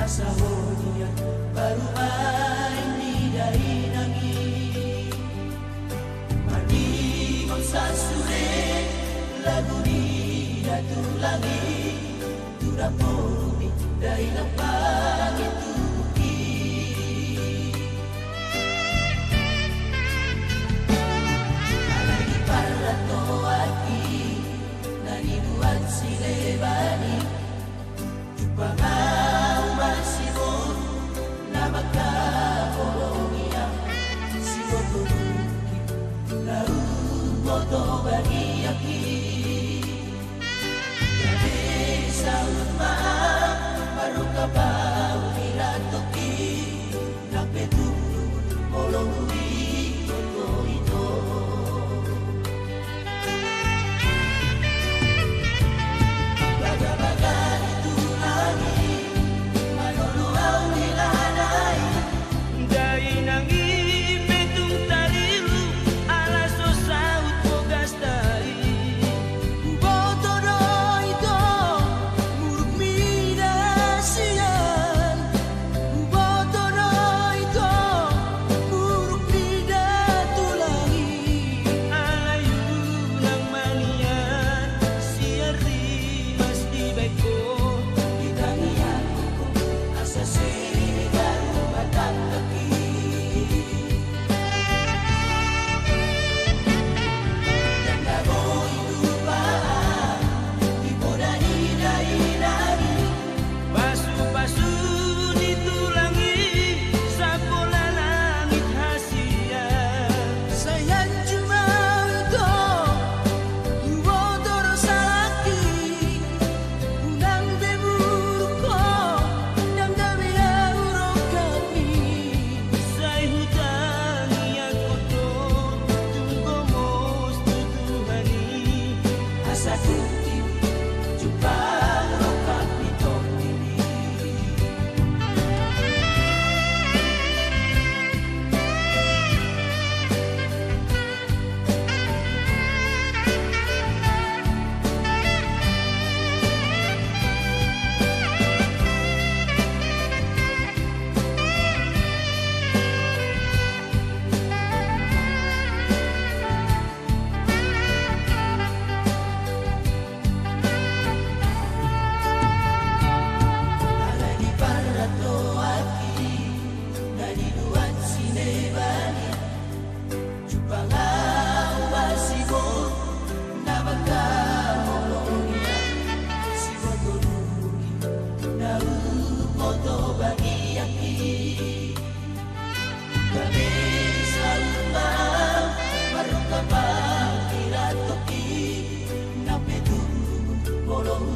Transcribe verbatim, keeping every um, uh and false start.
Sahonia parumaen ni dainang i, marningot sasure lagu ni datulang i, tu dapot ni dainang pangintubu i. Alai di parratoan i na nibuat si Leban i, jumpang ahu ma siboru na mangkaholongi ahu, siboto dungki na huboto bagian i. Gabe saut ma ahu marungkap ahu hira topi, nang pe tutu molo huingot ho ito. Bagabaga ni tulang i, malolo ahu di lana i. Dainang i pe tung tarilu ala so saut bogas. Huboto do ito muruk mida sian, huboto do ito muruk mida tulang i. Alai unang manian sian rimas dibaen ho, di tangiang ho asa segar rumah tangga i. Pasupasu ni tulang i sapola langit hasian. Sai hanjum ahu ito, huboto do salak i. Unang be muruk ho, ndang gabe ahu rongkap i. Sai hutangiangkon do tung gomos tu Tuhan i, asa tung i jumpang rongkap ni tondi i. Alai di parratoan i na nibuat si Leban i, jumpang ahu ma siboru na mangkaholongi ahu, siboto dungki na huboto bagian i. Gabe saut ma ahu marungkap ahu hira topi, nang pe tutu molo hu